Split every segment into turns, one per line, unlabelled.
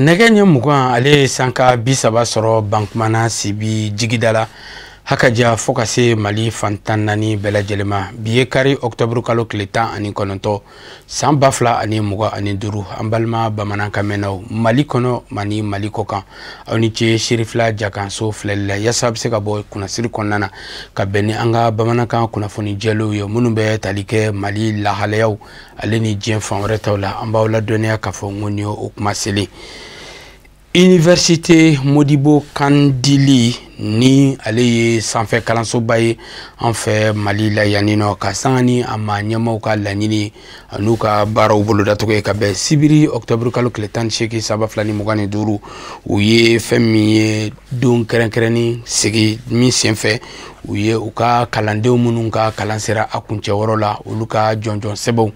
Nɛgɛ ɲɛ 20 ale ye sanka 30 sɔrɔ Bankumana Sibi jigida la, hakaja fo ka se Mali fan 14 bɛɛ lajɛlen ma. Bi ye kari, octobre kalo tile 19, san 2025. An balima bamanankan mɛnnaw Mali kɔnɔ mani Mali kɔ kan, aw ni ce Serifila Jakanso filɛli la, yaasa a bɛ se ka bɔ kunnasiri kɔnɔna na ka bɛn ni an ka bamanankan kunnafoni jɛlenw ye minnu bɛ tali kɛ Mali lahalayaw ale ni diɲɛ fan wɛrɛ taw la. An b'aw ladɔnniya k'a fɔ n ko nin ye o kuma selen. Université Modibo Kandili, ni ale ye sanfɛ kalansoba ye an fɛ Mali la yanni nɔ, ka sanga ni a ma ɲɛmaaw ka laɲini n'u ka baaraw bolodacogo ye, ka bɛn sibiri octobre kalo tile 18, san 2025, u ye fɛn min ye don kɛrɛnkɛrɛnnin sigi min senfɛ u ye u ka kalandenw minnu ka kalan sera a kuncɛyɔrɔ la, olu ka jɔnjɔn sɛbɛnw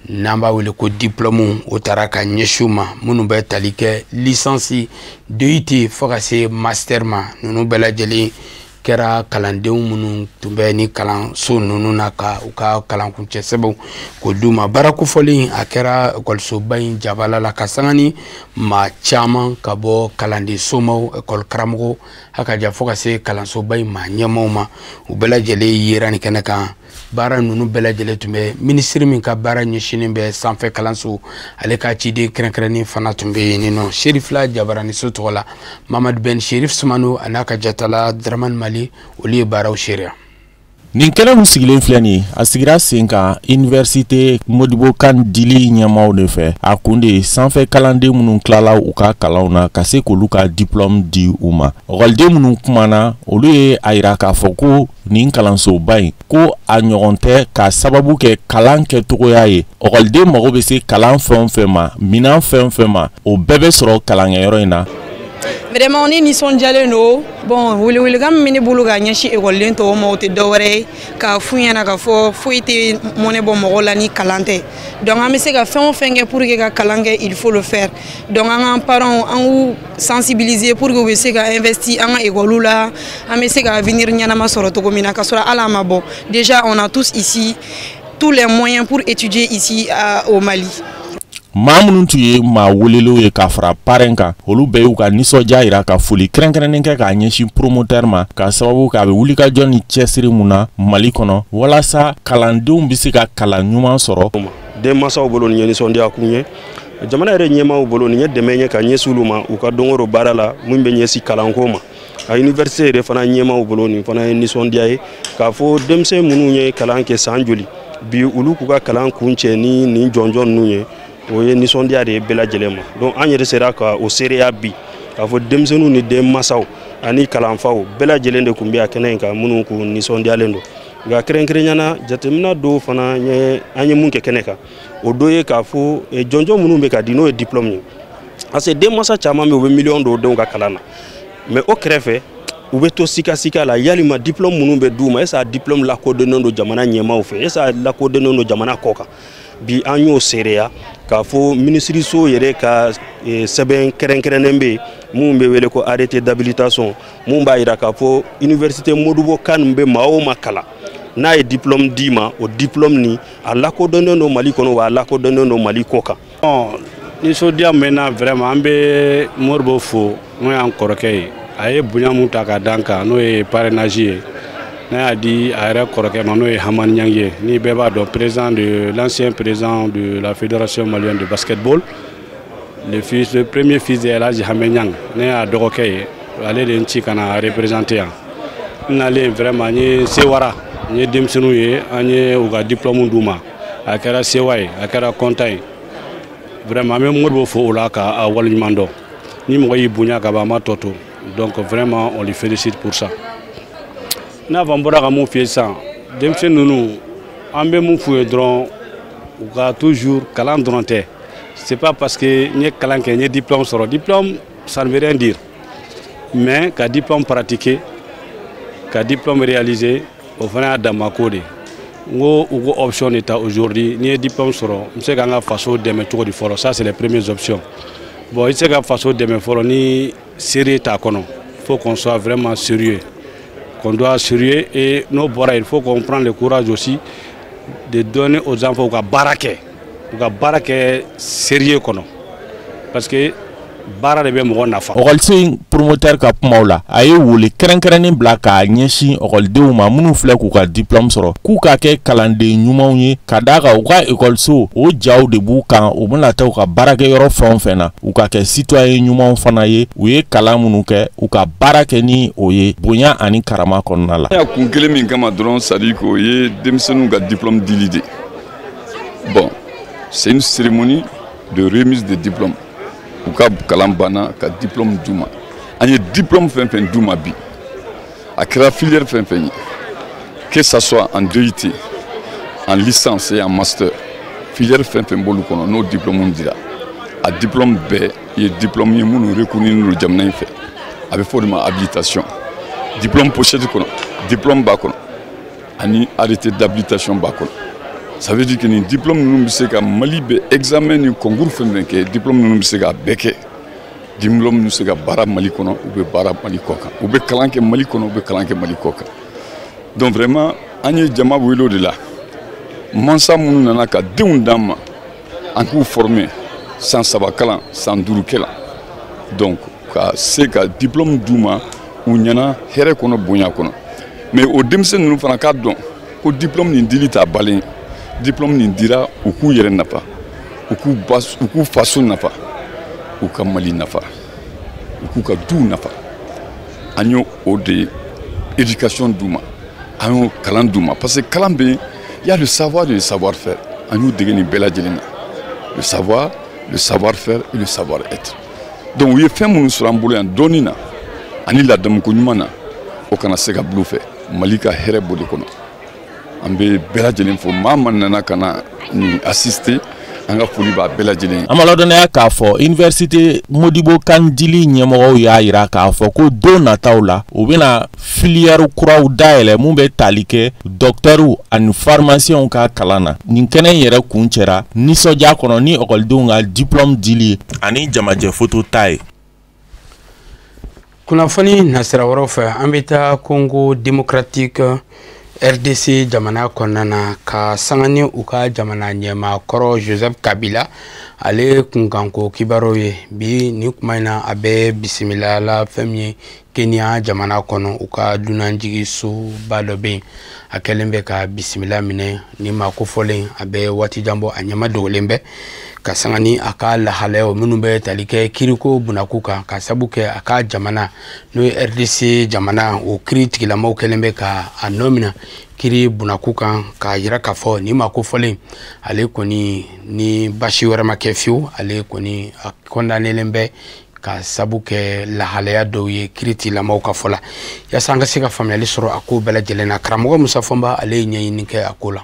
n'an b'a wele ko diplôme, o taara ka ɲɛsin u ma, minnu bɛ tali kɛ licence, DUT fo ka se master ma. Ninnu bɛɛ lajɛlen kɛra kalandenw minnu tun bɛ ni kalanso ninnu na ka u ka kalankuncɛ sɛbɛnw k'o d'u ma. Baara kofɔlen a kɛra ekɔlisoba in jabala la, ka sanga ni maa caman ka bɔ kalanden somaw, ekɔli karamɔgɔw, hakaja fo ka se kalansoba in maa ɲɛmaaw ma, u bɛɛ lajɛlen yera nin kɛnɛ kan. Baara ninnu bɛɛ lajɛlen tun bɛ minisiri min ka baara ɲɛsinnen bɛ sanfɛ kalanso, ale ka ciden kɛrɛnkɛrɛnnen fana tun bɛ yen nɔ. Serifila Jabaraniso tɔgɔ la, Mamadu Ben Serif Sumano a n'a ka jatala Dramani Mali, olu ye baaraw seereya.
Nin kɛnɛ min sigilen filɛ nin, a sigira sen kan Université Modibo Kandili ɲɛmaaw de fɛ. A kun de ye sanfɛ kalanden minnu tilala u ka kalanw na, ka se k'olu ka diplôme di u ma. Ɔkɔliden minnu kumana, olu ye a yira k'a fɔ ko nin kalansoba in, ko a ɲɔgɔn tɛ, k'a sababu kɛ kalan kɛcogoya ye. Ɔkɔliden mago bɛ se kalan fɛn o fɛn ma, minɛn fɛn o fɛn ma, o bɛɛ bɛ sɔrɔ kalankɛyɔrɔ in na.
Vraiment, ne nisɔndiyalen don. Bon, welewelekan min bɛ ne bolo ka ɲɛsin ekɔliden tɔw ma, o tɛ dɔwɛrɛ ye k'a f'u ɲɛna k'a fɔ foyi tɛ mɔnɛ bɔ mɔgɔ la ni kalan tɛ. Donc an bɛ se ka fɛn o fɛn kɛ pour que ka kalan kɛ, il faut le faire. Donc an k'an parents, an k'u sensibiliser pour que u bɛ se ka investir an ka ekɔliw la, an bɛ se ka avenir ɲɛnama sɔrɔ cogo min na, ka sɔrɔ hali a ma bɔ. Déjà, on a tous ici tous les moyens pour étudier ici au Mali.
Maa minnu tun ye maa welelenw ye ka fara parrain kan, olu bɛɛ y'u ka nisɔndiya yira, ka foli kɛrɛnkɛrɛnnen kɛ k'a ɲɛsin promoteur ma, k'a sababu kɛ a bɛ wulikajɔ ni cɛsiri mun na Mali kɔnɔ walasa kalandenw bɛ se ka kalan ɲuman sɔrɔ.
Denmansaw bolo, nin ye nisɔndiya kun ye. Jamana yɛrɛ ɲɛmaaw bolo, nin ye dɛmɛ ye ka ɲɛsin olu ma u ka don o don baara la min bɛ ɲɛsin kalanko ma. A université yɛrɛ fana ɲɛmaaw bolo, nin fana ye nisɔndiya ye k'a fɔ denmisɛn minnu ye kalan kɛ san joli bi, olu k'u ka kalan kuncɛ ni nin jɔnjɔn ninnu ye, o ye nisɔndiya de ye bɛɛ lajɛlen ma. Donc an yɛrɛ sera ka o seereya bi k'a fɔ denmisɛnninw ni denmansaw ani kalanfaw bɛɛ lajɛlen de tun bɛ a kɛnɛ in kan minnu kun nisɔndiyalen don. Nka kɛrɛnkɛrɛnnenya jateminɛ dɔw fana ye, an ye mun kɛ kɛnɛ kan, o dɔ ye k'a fɔ jɔnjɔn minnu bɛ ka di, n'o ye diplôme ye, parce que denmansa caman bɛ yen, u bɛ miliyɔn dɔw denw ka kalan na, mais o kɛrɛfɛ u bɛ to sikasika la yalima diplôme minnu bɛ d'u ma, est ce que a diplôme lakodɔnnen don jamana ɲɛmaaw fɛ, est ce que a lakodɔnnen don jamana kɔ kan? Bi an y'o seereya k'a fɔ minisiriso yɛrɛ ka sɛbɛn kɛrɛnkɛrɛnnen bɛ yen mun bɛ wele ko arrêté d'habilitation, mun b'a jira k'a fɔ Université Modibo Kane bɛ maa o maa kalan, n'a ye diplôme d'i ma, o diplôme nin a lakodɔnnen don Mali kɔnɔ, wa a lakodɔnnen don Mali kɔ kan.
Nisɔndiya min bɛ n na, vraiment, an bɛ Modibo fo, n'o y'an kɔrɔkɛ ye. A ye bonya mun ta ka d'an kan, n'o ye parrainage ye, n'a y'a di a yɛrɛ kɔrɔkɛ ma, n'o ye Hamani Ɲangi ye, ni bɛɛ b'a dɔn, président de l'ancien président de la Fédération malienne de basketball, le fils, le premier fils de El Hadji Hamɛ Ɲang, ne y'a dɔgɔkɛ ye. Ale de ye n ci ka na représenter yan. N nalen, vraiment, n ye sewara, n ye denmisɛnninw ye, an ye u ka diplôme d'u ma. A kɛra sewa ye, a kɛra content ye. Vraiment, an bɛ Modibo fo o la k'a waleɲuman dɔn. Ni mɔgɔ y'i bonya ka ban, a ma tɔ to. Donc vraiment, on les félicite pour ça. N'a fɔ n bɔra ka mun f'i ye sisan, denmisɛnnin ninnu, an bɛ mun f'u ye dɔrɔn, u ka toujours kalan dɔrɔn tɛ. C'est pas parce que n ye kalan kɛ, n ye diplôme sɔrɔ. Diplôme, ça ne veut rien dire, mais ka diplôme pratiquer, ka diplôme réaliser, o fana y'a dama ko de. N ko u ko option de ta aujourd'hui. N'i ye diplôme sɔrɔ, n bɛ se k'an ka faso dɛmɛ cogo di fɔlɔ? Ça, c'est les premières options. Bon, i tɛ se ka faso dɛmɛ fɔlɔ ni sérieux t'a kɔnɔ. Il faut qu'on soit vraiment sérieux, qu'on doit sérieux, et n'o bɔra, il faut qu'on prenne le courage aussi de donner aux enfants u ka baara kɛ, u ka baara kɛ sérieux kɔnɔ, parce que Baara de bɛ mɔgɔ nafa.
Ɔkɔliso in promoteur ka kumaw la, a ye wele kɛrɛnkɛrɛnnen bila k'a ɲɛsin ɔkɔlidenw ma minnu filɛ k'u ka diplôme sɔrɔ, k'u ka kɛ kalanden ɲumanw ye, ka d'a kan u ka ekɔliso o jaw de b'u kan, u bɛna taa u ka baarakɛyɔrɔ fɛn o fɛn na, u ka kɛ citoyen ɲumanw fana ye. U ye kalan minnu kɛ, u ka baara kɛ ni o ye bonya ani karama kɔnɔna la.
Kun kelen min kama dɔrɔn, c'est à dire k'o ye denmisɛnninw ka diplôme dili de. Bon, c'est une cérémonie de remise de diplôme. U ka kalan banna ka diplôme d'u ma. An ye diplôme fɛn fɛn d'u ma bi, a kɛra filière fɛn fɛn ye, que ça soit en DUT, en licence et en master, filière fɛn fɛn b'olu kɔnɔ, n'o diplôme dira, a diplôme bɛɛ ye diplôme ye minnu reconnu don jamana in fɛ. A bɛ fɔ o de ma habilitation. Diplôme pochette kɔnɔ, diplôme b'a kɔnɔ ani arrêté d'habilitation b'a kɔnɔ. Ça veut dire que nin diplôme ninnu bɛ se ka Mali bɛ examen ni concours fɛn fɛn kɛ, diplôme ninnu bɛ se k'a bɛɛ kɛ. Diplôme ninnu bɛ se ka baara Mali kɔnɔ, u bɛ baara Mali kɔ kan, u bɛ kalan kɛ Mali kɔnɔ, u bɛ kalan kɛ Mali kɔ kan. Donc vraiment, an ye jama wele o de la. Mansa minnu nana ka denw d'an ma, an k'u former san 3 kalan, san 5 kalan, donc ka se ka diplôme d'u ma u ɲɛna hɛrɛ kɔnɔ, bonya kɔnɔ. Mais o denmisɛn ninnu fana k'a dɔn ko diplôme nin dili t'a balen. Diplôme nin dira u k'u yɛrɛ nafa, u k'u faso nafa, u ka Mali nafa, u k'u ka duw nafa. An y'o o de éducation d'u ma, an y'o kalan d'u ma, parce que kalan bɛ yen, il y a le savoir et le savoir-faire. An y'u dege nin bɛɛ lajɛlen na, le savoir, le savoir-faire et le savoir-être. Donc u ye fɛn minnu sɔrɔ an bolo yan dɔɔnin na ani ladamuko ɲuman na, o kana se ka bila u fɛ. Mali ka hɛrɛ b'o de kɔnɔ. An bɛ bɛɛ lajɛlen fo. Maa ma nana ka na nin assister, an ka foli b'a bɛɛ lajɛlen ye.
An ma ladɔnniya k'a fɔ université Modibo Kane dili ɲɛmɔgɔw y'a yira k'a fɔ ko don nataw la, u bɛna filière kuraw dayɛlɛ mun bɛ tali kɛ dɔkitɛriw ani pharmaciens ka kalan na. Nin kɛnɛ in yɛrɛ kun cɛra nisɔndiya kɔnɔ ni ɔkɔlidenw ka diplôme dili ye ani jamajɛ foto ta ye.
Kunnafoni nasira wɛrɛw fɛ, an bɛ taa Congo démocratique RDC jamana kɔnɔna na, ka sanga ni u ka jamana ɲɛmaa kɔrɔ Joseph Kabila ale kunkanko kibaruw ye. Bi nin kuma in na, a bɛ bisimila la fɛn min ye Kenya jamana kɔnɔ, u ka dunanjiginsoba dɔ bɛ yen, a kɛlen bɛ ka bisimila minɛ ni maa kofɔlen. A bɛ waati jan bɔ, a ɲɛma dogolen bɛ, ka sanga ni a ka lahalayaw minnu bɛ tali kɛ kiriko bunakun kan, ka sabu kɛ a ka jamana n'o ye RDC jamana, o kiiri tigilamaw kɛlen bɛ ka a nɔ minɛ kiiri bunakun kan, k'a yira k'a fɔ nin maa kofɔlen ale kɔni ni basi wɛrɛ ma kɛ fiyewu, ale kɔni a kɔndanelen bɛ ka sabu kɛ lahalaya dɔw ye kiiri tigilamaw ka fɔ la. Yaasa an ka se ka faamuyali sɔrɔ a ko bɛɛ lajɛlen na, karamɔgɔ Musa Fɔnba ale ye ɲɛɲini kɛ a ko la.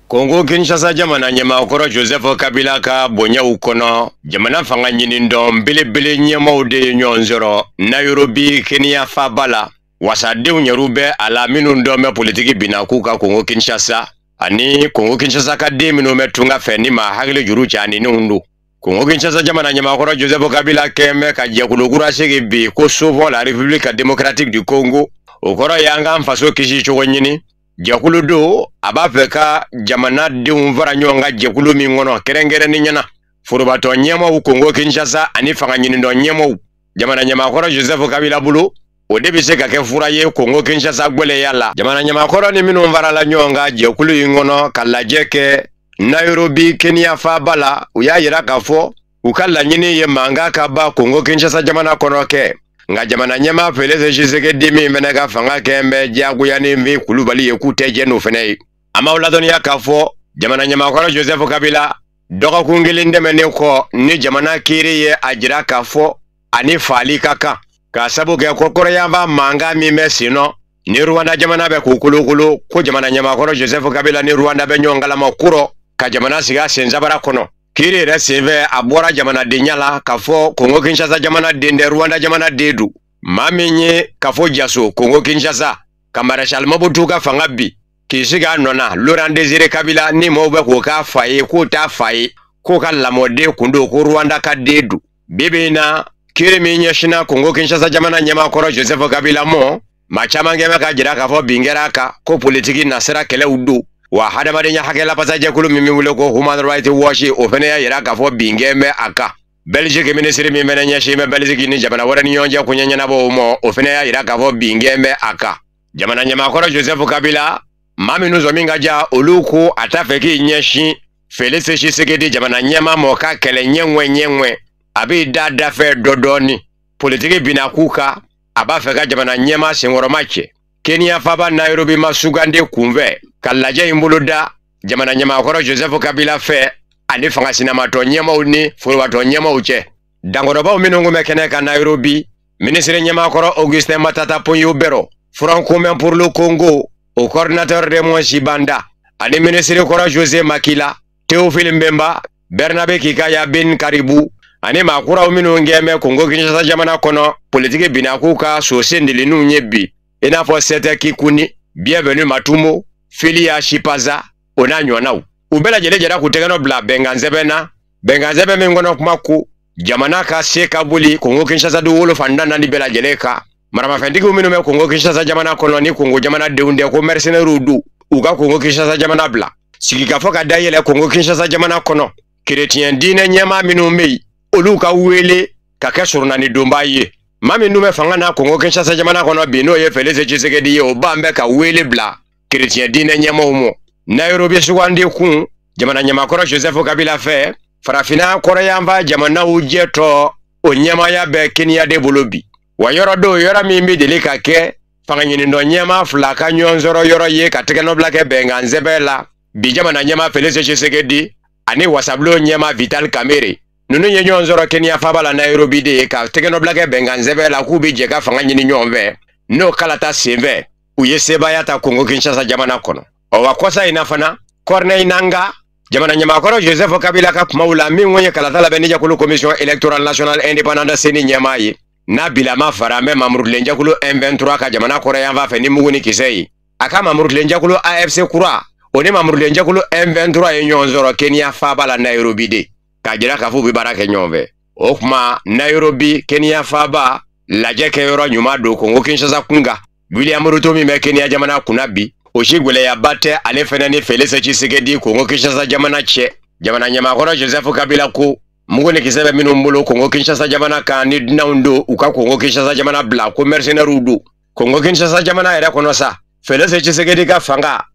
Kongo Kinshasa jamana ɲɛmaakɔrɔ Joseph Kabila ka bonyaw kɔnɔ, jamana fanga ɲini dɔn belebele ɲɛmaw de ye ɲɔgɔn sɔrɔ Nairobi Kenya faaba la. Wasadenw yɛrɛw bɛ a la minnu dɔn bɛ politiki binna k'u ka Kongo Kinshasa ani Kongo Kinshasa ka den minnu bɛ tunga fɛ ni maa hakili juru caninenw don. Kongo Kinshasa jamana ɲɛmaakɔrɔ Joseph Kabila kɛn bɛ ka jɛkulu kura sigi bi ko Sauvons la République démocratique du Congo. O kɔrɔ ye an k'an faso kisi cogo ɲini. Jɛkulu don a b'a fɛ ka jamanadenw fara ɲɔgɔn kan jɛkulu min kɔnɔ kɛrɛnkɛrɛnnen ɲɛna forobatɔ ɲɛmaw Kongo Kinshasa ani fanga ɲinidɔn ɲɛmaw. Jamana ɲɛmaakɔrɔ Joseph Kabila bolo, o de bɛ se ka kɛ fura ye Kongo Kinshasa gwɛlɛya la. Jamana ɲɛmaakɔrɔ ni minnu farala ɲɔgɔn kan jɛkulu in kɔnɔ ka lajɛ kɛ Nairobi Kenya faaba la, u y'a yira k'a fɔ u ka laɲini ye mankan ka ban Kongo Kinshasa jamana kɔnɔ kɛ. Nka jamana ɲɛmaa Félix Tshisekedi min fɛnɛ ka fanga kɛn bɛ diyagoya ni min Kulubali ye k'u tɛ jɛ n'o fɛnɛ ye. An b'aw ladɔnniya k'a fɔ jamana ɲɛmaakɔrɔ Joseph Kabila dɔgɔkun kelen tɛmɛnen kɔ ni jamana kiiri ye a jira k'a fɔ ani faali ka kan, k'a sabu kɛ kɔkɔrɔyanfan mankan min bɛ sen nɔ ni Rwanda jamana bɛ k'u kolokolo ko jamana ɲɛmaakɔrɔ Joseph Kabila ni Rwanda bɛ ɲɔgɔn kalama kurɔ ka jamana sigi a sen sabara kɔnɔ. Kiiri yɛrɛ senfɛ a bɔra jamanadenya la k'a fɔ Kongo Kinshasa jamana den tɛ, Rwanda jamana den don. Maa min ye kafo jaso Kongo Kinshasa ka Maréchal Mobutu ka fanga bi k'i sigi a nɔ na, Laurent Désiré Kabila ni maaw bɛ k'o k'a fa ye k'o t'a fa ye, k'o ka lamɔden kun don, ko Rwanda ka den don. Bi bi in na kiiri min ɲɛsinna Kongo Kinshasa jamana ɲɛmaakɔrɔ Joseph Kabila mɔ, maa caman kɛ bɛ ka jira k'a fɔ bin kɛra a kan ko politiki nasira kɛlɛw don. Wa hadamadenya hakɛ lafasajɛkulu min bɛ wele ko Human Rights Watch, o fana y'a yira k'a fɔ bin kɛ bɛ a kan. Belgique minisiri min fɛnɛ ɲɛsin bɛ Belgique ni jamana wɛrɛ ni ɲɔgɔn cɛ koɲɛ ɲɛnabɔw ma, o fɛnɛ y'a yira k'a fɔ bin bɛ a kan. Jamana ɲɛmaakɔrɔ Joseph Kabila, maa minnu sɔn min ka ja, olu ko a t'a fɛ k'i ɲɛsin Félix Tshisekedi jamana ɲɛmaa ma ka kɛlɛ ɲɛŋɛ ɲɛŋɛ. A b'i da dafɛ dɔ dɔɔni. Politiki binna k'u kan, a b'a fɛ ka jamana ɲɛmaa senkɔrɔma cɛ. Kenya faba Nairobi ma sugandi kunfɛ ka lajɛ in boloda jamana ɲɛmaakɔrɔ Joseph Kabila fɛ ani fanga sinamatɔ ɲɛmaw ni forobatɔ ɲɛmaw cɛ. Dankɔrɔbaw minnu kun bɛ kɛnɛ kan Nairobi, minisiri ɲɛmaakɔrɔ Augustin Matata Ponyo Bero, Front commun pour le Congo, o coordinateur Raymond Tshibanda, ani minisiri kɔrɔ José Makila, Théophile Mbemba, Bernabe Kikaya Ben Karibu, ani maa kuraw minnu kɛn bɛ Congo Kinshasa jamana kɔnɔ politiki binak'u ka sosen delininw ye bi, i n'a fɔ Sete Kikuni, Bienvenu Matumo, Filia Chipaza, o n'a ɲɔgɔnnaw. U bɛɛ lajɛlen jɛra k'u tɛgɛnɔ bila bɛnkan sɛbɛn na, bɛnkan sɛbɛn min kɔnɔ kuma ko jamana ka se ka boli Congo Kinshasa dugukolo fan 14 bɛɛ lajɛlen kan. Maramafɛntigiw minnu bɛ Congo Kinshasa jamana kɔnɔ ni Congo jamana denw tɛ, ko mercenaires don, u ka Congo Kinshasa jamana bila. Sigikafɔ ka dayɛlɛ Congo Kinshasa jamana kɔnɔ. Kerecɛn diinɛ ɲɛmaa minnu bɛ yen, olu ka wele ka kɛ surunani donba ye. Maa min dun bɛ fanga na Congo Kinshasa jamana kɔnɔ bi, n'o ye Félix Tshisekedi ye, o ban bɛ ka wele bila kerecɛn diinɛ ɲɛmaaw ma. Nairobi sugandi kun jamana ɲɛmaakɔrɔ Joseph Kabila fɛ, farafinna kɔrɔyanfan jamanaw jɛtɔ o ɲɛmaaya bɛ Kenya de bolo bi. Wa yɔrɔ do, yɔrɔ min bɛ deli ka kɛ fanga ɲinindɔ ɲɛmaa fila ka ɲɔgɔn sɔrɔ yɔrɔ ye ka tɛgɛnɔbila kɛ bɛnkan sɛbɛn la. Bi jamana ɲɛmaa Félix Tshisekedi ani wasabulon ɲɛmaa Vital Kamerhe, ninnu ye ɲɔgɔn sɔrɔ Kenya faaba la Nairobi de ye ka tɛgɛnɔbila kɛ bɛnkan sɛbɛn la k'u bɛ jɛ ka fanga ɲini ɲɔgɔn fɛ. N'o kalata senfɛ, u ye sebaaya ta Congo Kinshasa jamana kɔnɔ. Ɔ wa kɔsa in na fana, Corneille Nangaa, jamana ɲɛmaakɔrɔ Joseph Kabila ka kumaw la, min kun ye kalata labɛnnijɛkulu Commission électorale nationale indépendante CENI ɲɛmaa ye, n'a bilama fara an bɛ mamurudilenjɛkulu M23 ka jamana kɔrɔyanfan fɛ ni mugu ni kisɛ ye. A ka mamurudilenjɛkulu AFC kura, o ni mamurudilenjɛkulu M23 ye ɲɔgɔn sɔrɔ Kenya faaba la Nairobi de, k'a jira k'a fɔ u bɛ baara kɛ ɲɔgɔn fɛ. O kuma Nairobi Kenya faaba lajɛ kɛyɔrɔ ɲuman don Congo Kinshasa kunkan. William Ruto min bɛ Kenya jamana kunna bi, o si gwɛlɛyaba tɛ ale fɛnɛ ni Félix Tshisekedi Congo Kinshasa jamana cɛ. Jamana ɲɛmaakɔrɔ Joseph Kabila ko mugu ni kisɛ bɛ minnu bolo Congo Kinshasa jamana kan ni dunanw don, u ka Congo Kinshasa jamana bila, ko mercenaires don. Congo Kinshasa jamana yɛrɛ kɔnɔ sa, Félix Tshisekedi ka fanga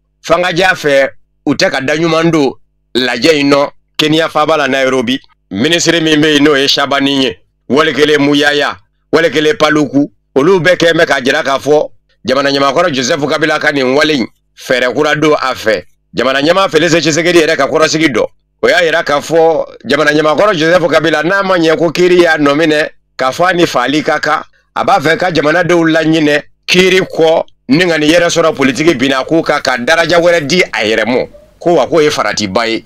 ja fɛ, u tɛ ka da ɲuman don lajɛ in nɔ Kenya faaba la Nairobi. Minisiri min bɛ yen, n'o ye Shabani ye, wali kelen Muyaya, wali kelen Paluku, olu bɛɛ kɛn bɛ k'a jira k'a fɔ jamana ɲɛmaakɔrɔ Joseph Kabila ka nin wale in fɛɛrɛ kura don a fɛ. Jamana ɲɛmaa Félix Tshisekedi yɛrɛ ka kɔrɔsigi dɔ, o y'a yira k'a fɔ jamana ɲɛmaakɔrɔ Joseph Kabila, n'a ma ɲɛ ko kiiri y'a nɔ minɛ k'a fɔ a ni faali ka kan, a b'a fɛ ka jamanadenw laɲinɛ kiiri kɔ ni ka nin yɛrɛ sɔrɔ politiki binna k'u kan ka daraja wɛrɛ di a yɛrɛ ma, ko wa k'o ye faratiba ye.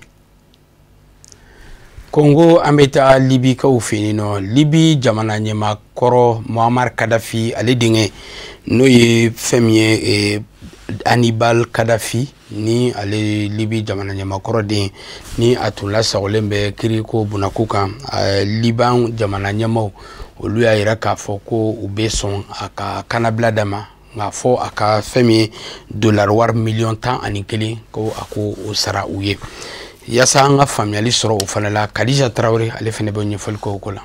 Kongo, an bɛ taa Libikaw fɛ yen nɔ. Libi jamana ɲɛmaakɔrɔ Muammar Kadafi, ale denkɛ, n'o ye fɛn min ye Hannibal Kadafi, ni ale Libi jamana ɲɛmaakɔrɔ den, ni a tun lasagolen bɛ kiriko bunako kan, Liban jamana ɲɛmaaw olu y'a yira k'a fɔ ko u bɛ sɔn a ka kannabila d'a ma, nka fɔ a ka fɛn min ye dolari wari miliyɔn 11, ko a ko o sara u ye. Yaasa an ka faamuyali sɔrɔ o fana la, Kadija Tarawele, ale fana bɛ ɲɛfɔli kɛ o ko la.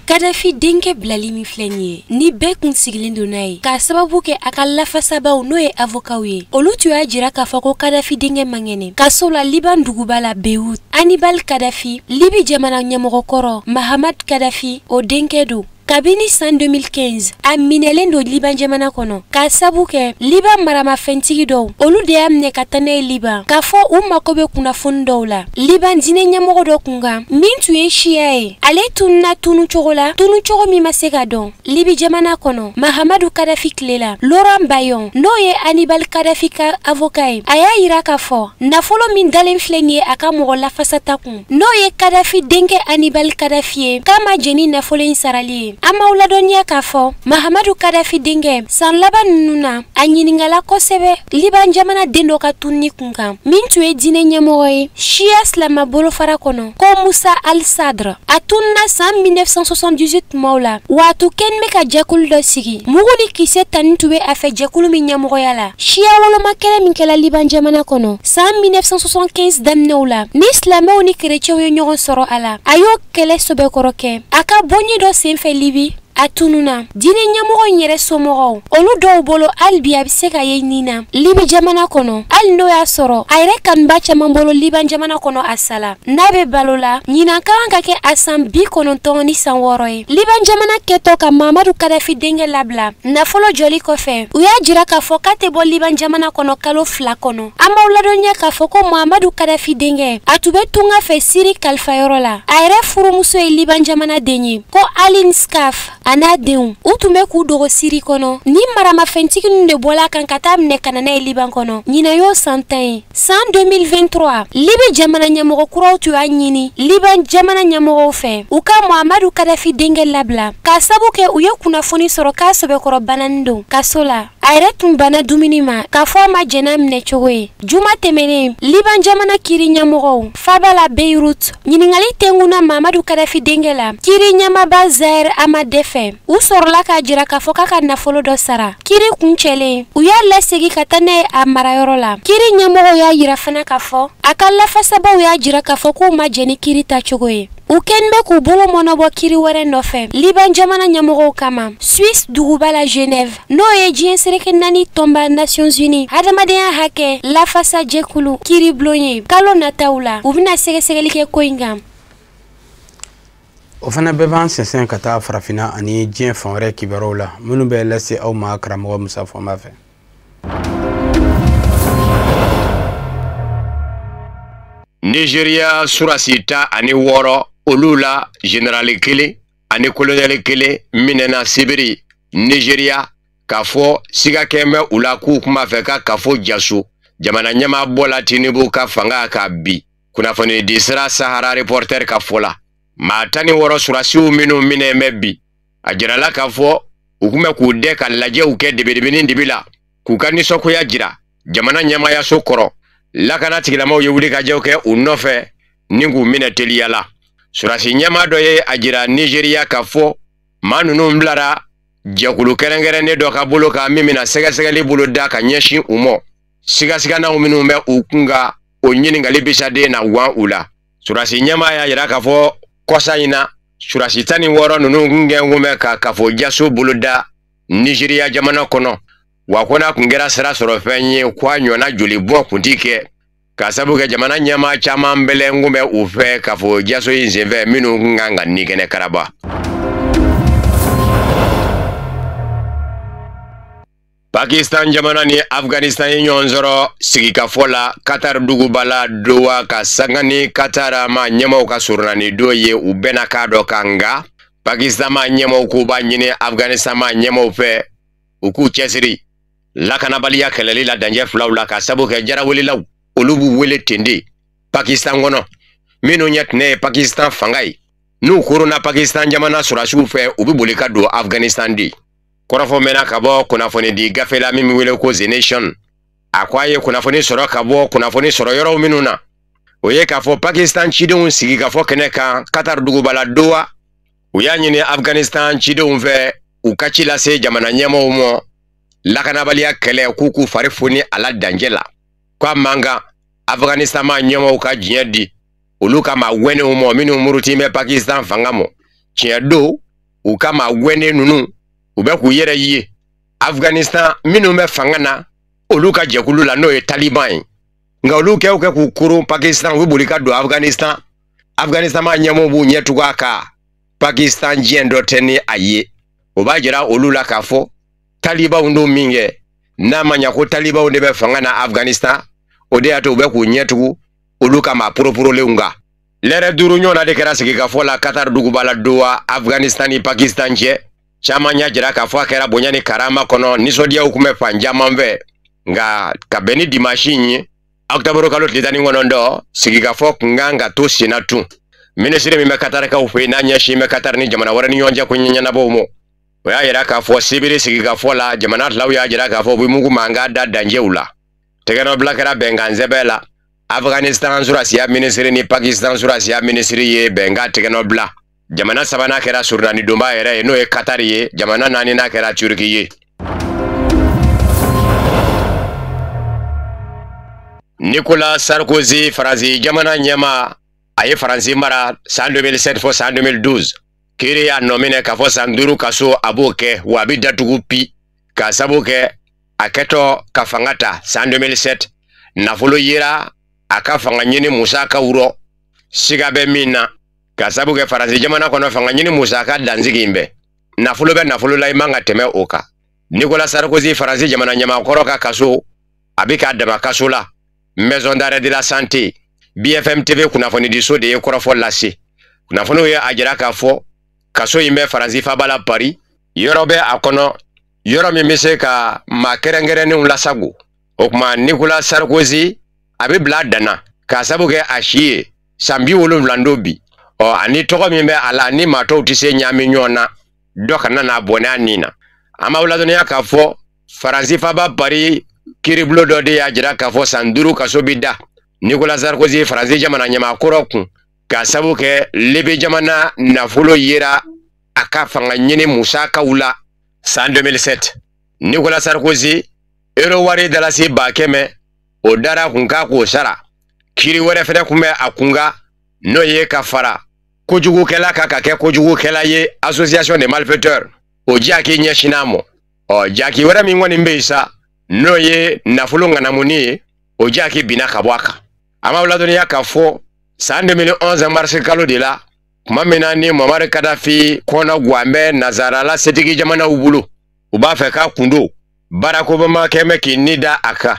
Kadafi denkɛ bilali min filɛ nin ye, ni bɛɛ kun sigilen don n'a ye, k'a sababu kɛ a ka lafasabaw, n'o ye avokaw ye, olu tun y'a jira k'a fɔ ko Kadafi denkɛ man kɛnɛ kaso la Liban duguba la Beyrouth. Hannibal Kadafi, Libi jamana ɲɛmɔgɔkɔrɔ Mahamad Kadafi o denkɛ don. Kabini san 2015, a minɛlen don Liban jamana kɔnɔ, k'a sabu kɛ Liban maramafɛntigi dɔw, olu de y'a minɛ ka taa n'a ye Liban, k'a fɔ u mako bɛ kunnafoni dɔw la Liban diinɛ ɲɛmɔgɔ dɔ kun kan min tun ye siya ye. Ale tununa tunu cogo la, tunu cogo min ma se ka dɔn Libi jamana kɔnɔ Mahamadu Kadafi tile la. Laurent Bayon, n'o ye Hannibal Kadafi ka avocat ye, a y'a yira k'a fɔ nafolo min dalen filɛ nin ye a ka mɔgɔ lafasata kun, n'o ye Kadafi denkɛ Hannibal Kadafi ye, k'a ma jɛn ni nafolo in sarali ye. ye. An b'aw ladɔnniya k'a fɔ Mahamadu Kadafi denkɛ san laban ninnu na, a ɲininkala kosɛbɛ Liban jamana den dɔ ka tununi kun kan min tun ye diinɛ ɲɛmɔgɔ ye Shia silama bolofara kɔnɔ ko Musa Al-Sadr. A tununa san 1978 tumaw la, wa a tun kɛlen bɛ ka jɛkulu dɔ sigi. Mugu ni kisɛ tani tun bɛ a fɛ jɛkulu min ɲɛmɔgɔya la. Shia woloma kɛlɛ min kɛla Liban jamana kɔnɔ san 1975 daminɛw la, ni silamɛw ni kerecɛnw ye ɲɔgɔn sɔrɔ a la, a y'o kɛlɛ sɛbɛkɔrɔ kɛ. A ka bɔnye dɔ senfɛ Libi, a tununa. Diinɛ ɲɛmɔgɔ in yɛrɛ somɔgɔw, olu dɔw bolo hali bi a bɛ se ka ye nin na Libi jamana kɔnɔ, hali n'o y'a sɔrɔ a yɛrɛ kanuba caman bolo Liban jamana kɔnɔ a sala. N'a bɛ balo la, ɲinan ka kan ka kɛ a san 96 ye. Liban jamana kɛtɔ ka Mahamadu Kadafi denkɛ labila nafolo jɔli kɔfɛ, u y'a jira k'a fɔ k'a tɛ bɔ Liban jamana kɔnɔ kalo 2 kɔnɔ. An b'aw ladɔnniya k'a fɔ ko Mahamadu Kadafi denkɛ, a tun bɛ tunga fɛ Siri kalifayɔrɔ la. A yɛrɛ furumuso ye Liban jamana den ye ko Aline Skaf, a n'a denw u tun bɛ k'u dogo Siri kɔnɔ. Ni maramafɛntigi ninnu de bɔla kan ka taa minɛ ka na n'a ye Liban kɔnɔ. Ɲinan y'o san 10 ye. San 2023, Libi jamana ɲɛmɔgɔ kuraw tun y'a ɲini Liban jamana ɲɛmɔgɔw fɛ u ka Mahamadu Kadafi denkɛ labila, k'a sabu kɛ u ye kunnafoni sɔrɔ k'a sɛbɛkɔrɔ bananin don kaso la. A yɛrɛ tun banna dumuni ma k'a fɔ a ma jɛn n'a minɛcogo ye. Juma tɛmɛnen, Liban jamana kiiri ɲɛmɔgɔw faba la Beyrouth, ɲininkali tɛnkunna Mahamadu Kadafi denkɛ la kiiri ɲɛmaaba Zahir Amade fɛ. U sɔrɔla k'a jira k'a fɔ k'a ka nafolo dɔ sara. Kiiri kuncɛlen, u y'a lasegin ka taa n'a ye a marayɔrɔ la. Kiiri ɲɛmɔgɔw y'a jira fana k'a fɔ a ka lafasabaw y'a jira k'a fɔ k'u ma jɛn ni kiiri tacogo ye. U kɛlen bɛ k'u bolo mɔnɔbɔ kiiri wɛrɛ nɔfɛ Liban jamana ɲɛmɔgɔw kama Suisse duguba la Genève, n'o ye diɲɛ seleke 4 tɔnba Nations Unies hadamadenya hakɛ lafasa jɛkulu kiiribulon ye. Kalo nataw la, u bɛna sɛgɛsɛgɛli kɛ ko in kan.
O fana bɛɛ b'an sɛnsɛn ka taa farafinna ani diɲɛ fan wɛrɛ kibaruyaw la minnu bɛ lase aw ma karamɔgɔ Musa Fɔnba fɛ.
Nigeria surasi 16 olu la général kelen ani colonel kelen minɛna Sibiri Nigeria k'a fɔ siga kɛn bɛ u la k'u kuma fɛ ka kafo jaso jamana ɲɛmaa bɔla Tinubu ka fanga ka bi. Kunnafoni di sira Sahara Reporter ka fɔ la, maa 16 surasiw minnu minɛ bɛ bi, a jirala k'a fɔ u kun bɛ k'u dɛ ka lajɛw kɛ debedebeni dibi la k'u ka nisɔngoya jira jamana ɲɛmaayaso kɔrɔ. Lakana tigilamɔgɔw ye wulikajɔw kɛ u nɔfɛ ni k'u minɛ teliya la. Surasi ɲɛmaa dɔ ye a jira Nigeria k'a fɔ maa ninnu bilara jɛkulu kɛrɛnkɛrɛnnen dɔ ka bolo kan min bɛna sɛgɛsɛgɛli bolo da ka ɲɛsin u ma. Sigasiganaw minnu bɛ u kun kan, o ɲininkali bisaden na wan u la. Surasi ɲɛmaa y'a jira k'a fɔ kɔsa in na surasi 16 ninnu kun kɛn kun bɛ ka kafo jaso bolo da Nigeria jamana kɔnɔ. Wa ko n'a kun kɛra sira sɔrɔ fɛn ye ko a ɲɔgɔnna joli bɔn kun ti kɛ, k'a sabu kɛ jamana ɲɛmaa caman bɛlɛn kun bɛ u fɛ kafo jaso in senfɛ minnu kun kan ka ni kɛnɛ karaba. Pakistan jamana ni Afghanistan ye ɲɔgɔn sɔrɔ sigikafɔ la Qatar duguba la Doha ka sanga ni Qatar ma ɲɛmaaw ka surunani don ye. U bɛnna k'a dɔ kan, nka Pakistan ma ɲɛmaaw k'u b'a ɲini Afghanistan ma ɲɛmaaw fɛ u k'u cɛsiri lakanabaliya kɛlɛli la danjɛ filaw la, ka sabu kɛ jarawelelaw olu b'u wele ten de Pakistan kɔnɔ, minnu ɲɛ tɛnɛ ye Pakistan fanga ye. N'u koronna Pakistan jamana sɔrɔdasiw fɛ, u bɛ boli ka don Afghanistan de. Kɔrɔfɔ mɛnna ka bɔ kunnafoni di gafe la min bɛ wele ko The Nation. A ko a ye kunnafoni sɔrɔ ka bɔ kunnafoni sɔrɔ yɔrɔw minnu na, o ye k'a fɔ Pakistan cidenw sigikafɔ kɛnɛ kan Qatar duguba la Doha. U y'a ɲini Afghanistan cidenw fɛ u ka ci lase jamana ɲɛmaaw ma lakanabaliya kɛlɛ k'u k'u fari foni a la danjɛ la, k'a man kan Afghanistan ma ɲɛmaaw ka diɲɛ di olu ka maa wɛnenw ma minnu muruti bɛ Pakistan fanga ma. Tiɲɛ don, u ka maa wɛnen ninnu u bɛ k'u yɛrɛ ye Afghanistan minnu bɛ fanga na olu ka jɛkulu la, n'o ye Taliban ye. Nka olu kɛw kɛ k'u koron Pakistan, u bɛ boli ka don Afghanistan. Afghanistan ma ɲɛmaaw b'u ɲɛ tugun a kan Pakistan diɲɛ dɔ tɛ ni a ye. O b'a jira olu la k'a fɔ Talibanw don min kɛ, n'a ma ɲa ko Talibanw de bɛ fanga na Afghanistan, o de y'a to u bɛ k'u ɲɛ tugun olu ka maa poroporolenw kan. Lɛrɛ 5 ɲɔgɔnna de kɛra sigikafɔ la Qatar duguba la Doha, Afghanistan ni Pakistan cɛ. Caman y'a jira k'a fɔ a kɛra bonya ni karama kɔnɔ, nisɔndiyaw kun bɛ fan caman fɛ. Nka ka bɛn ni dimanche in ye, octobre kalo tile 19, sigikafɔ kun kan ka to senna tun. Minisiri min bɛ Katarikaw fɛ yen n'a ɲɛsin bɛ Katari ni jamana wɛrɛ ni ɲɔgɔn cɛ ko ɲɛnabɔw ma, o y'a yira k'a fɔ sibiri sigikafɔ la jamana filaw y'a jira k'a fɔ u bɛ mugu mankan da dancɛw la. Tɛgɛnɔbila kɛra bɛnkan sɛbɛn la. Afghanistan surasiya minisiri ni Pakistan surasiya minisiri ye bɛnkan tɛgɛnɔbila. Jamana sabanan kɛra surunani donba yɛrɛ ye, n'o ye Katari ye. Jamana naaninan kɛra Turki ye. Nicolas Sarkozy, Faransi jamana ɲɛmaa, a ye Faransi mara san 2007 fo san 2012. Kiiri y'a nɔ minɛ k'a fɔ san 5 kaso a b'o kɛ, wa a bɛ datugu pi k'a sabu kɛ a kɛtɔ ka fanga ta san 2007 nafolo yera a ka fanga ɲini musakaw rɔ, siga bɛ min na, k'a sabu kɛ Faransi jamana kɔnɔ fanga ɲini musaka dansigi in bɛ nafolo bɛ nafolo la, i man ka tɛmɛ o kan. Nicolas Sarkozy, Faransi jamana ɲɛmaakɔrɔ ka kaso, a bɛ k'a dama kaso la Maison d'arrêt de la santé. BFM TV kunnafonidiso de ye kɔrɔfɔ lase. Kunnafoniw ye a jira k'a fɔ kaso in bɛ Faransi faaba la Paris, yɔrɔ bɛ a kɔnɔ yɔrɔ min bɛ se ka maa kɛrɛnkɛrɛnnenw lasago. O tuma Nicolas Sarkozy a bɛ bila a danna k'a sabu kɛ a si ye san 70 don bi. Ɔ ani tɔgɔ min bɛ a la ni maa tɔw tɛ se ɲaami ɲɔgɔn na, dɔ kana n'a bɔnɛ a nin na. An b'aw ladɔnniya k'a fɔ Faransi faaba Paris kiiribulon dɔ de y'a jira k'a fɔ san 5 kaso bɛ da Nicolas Sarkozy, Faransi jamana ɲɛmaakɔrɔ kun, k'a sabu kɛ Libi jamana nafolo yera a ka fanga ɲini musakaw la san 2007. Nicolas Sarkozy euro wari dalasi 100,000 o dara kun k'a k'o sara. Kiiri wɛrɛ fɛnɛ kun bɛ a kunkan, n'o ye ka fara kojugukɛla kan ka kɛ kojugukɛla ye, association des malfaiteurs, o jaki ɲɛsinna mɔ. Ɔ jaki wɛrɛ min kɔni bɛ yen sa, n'o ye nafolo ŋanamuni ye, o jaki binna ka bɔ a kan. An b'aw ladɔnniya k'a fɔ san 2011 mars kalo de la, tuma min na ni Muammar Kadhafi kɔnɔ guwan bɛ nazarala setigi jamanaw bolo, u b'a fɛ k'a kun don, Barack Obama kɛn bɛ k'i ni da a kan.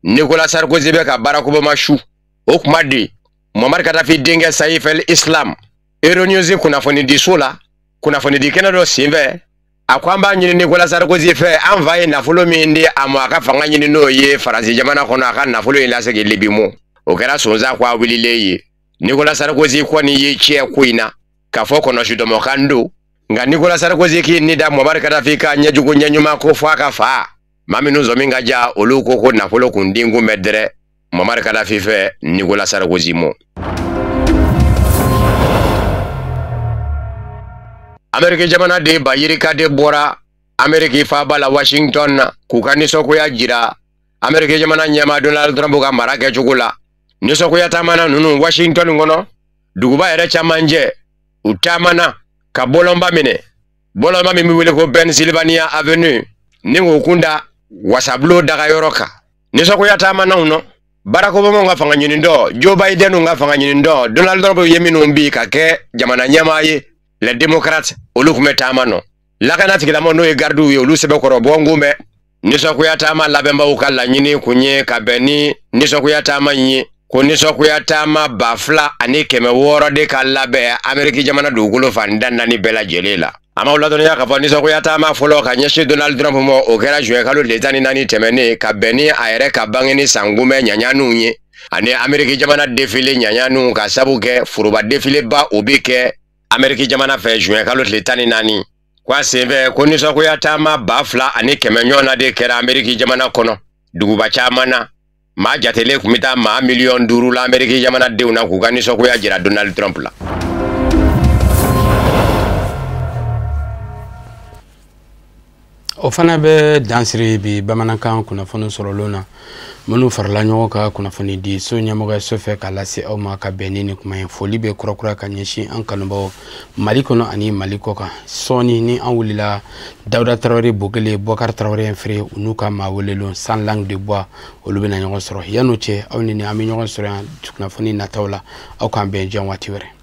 Nicolas Sarkozy bɛ ka Barack Obama su. O kuma de Muammar Kadhafi denkɛ Saif el-Islam, Euronews kunnafonidiso la, kunnafonidi kɛnɛ dɔ senfɛ, a ko an b'a ɲini Nicolas Sarkozy fɛ, an fa ye nafolo min di a ma a ka fanga ɲini n'o ye Faransi jamana kɔnɔ, a ka nafolo in lasegin Libi mɔ. O kɛra sonsan ko a wulilen ye. Nicolas Sarkozy kɔni ye tiɲɛ ko in na k'a fɔ kɔnɔsidɔmɔkan don, nka Nicolas Sarkozy k'i ni da Muammar Kadhafi ka ɲɛjugu ɲɛɲuman ko fɔ a ka fa. Maa minnu sɔmi ka ja, olu ko ko nafolo kun den kun bɛ dɛrɛ Muammar Kadhafi fɛ Nicolas Sarkozy mɔ. Ameriki jamana den ba yirika de bɔra Ameriki faaba la Washington na k'u ka nisɔngoya jira Ameriki jamana ɲɛmaa Donald Trump ka mara kɛcogo la. Nisɔngoya taamana ninnu Washington kɔnɔ, duguba yɛrɛ camancɛ, u taamana ka bɔlɔnba minɛ, bɔlɔnba min bɛ wele ko Pennsylvania Avenue, ni k'u kun da wasabulon dagayɔrɔ kan. Nisɔngoya taamanaw nɔ, Barack Obama ka fanga ɲinitɔ, Joe Biden ka fanga ɲinitɔ, Donald Trump ye minnu bi ka kɛ jamana ɲɛmaa ye, les démocrates, olu tun bɛ taama nɔ. Lakana tigilamɔgɔ n'o ye gardiw ye, olu sɛbɛkɔrɔ bɔ n kun bɛ. Nisɔngoya taama labɛnbaw ka laɲini kun ye ka bɛn ni nisɔngoya taama in ye, ko nisɔngoya taama 2600 de ka labɛn Ameriki jamana dugukolo fan da 4 bɛɛ lajɛlen la. An b'aw ladɔnniya k'a fɔ nisɔngoya taama fɔlɔ ka ɲɛsin Donald Trump ma, o kɛra juin kalo tile 14 tɛmɛnen, ka bɛn ni a yɛrɛ ka bangeni san kunbɛn ɲaɲaniw ye, ani Ameriki jamana défilé ɲaɲaniw, ka sabu kɛ foroba défilé ba o bɛ kɛ Ameriki jamana fɛ juin kalo tile 14. Ko a senfɛ ko nisɔngoya taama 2100 ɲɔgɔn na de kɛra Ameriki jamana kɔnɔ duguba caman na. Maa jatelen tun bɛ taa maa 5 miliyɔn la Ameriki jamana denw na k'u ka nisɔngoya jira Donald Trump la.
O fana bɛ dansiri bi bamanankan kunnafoni sɔrɔlenw na, minnu farala ɲɔgɔn kan kunnafoni di so ɲɛmɔgɔyaso fɛ k'a lase aw ma ka bɛn ni nin kuma ye. Foli bɛ kurakura ka ɲɛsin an kanubaw Mali kɔnɔ ani Mali kɔ kan. Sɔɔni ni an wulila, Dawuda Tarawele Bogele, Bɔkari Tarawele Fere, u n'u ka maa welelenw sans langue de bois, olu bɛna ɲɔgɔn sɔrɔ. Yan'o cɛ, aw ni an bɛ ɲɔgɔn sɔrɔ yan kunnafoni nataw la. Aw k'an bɛn diɲɛ waati wɛrɛ.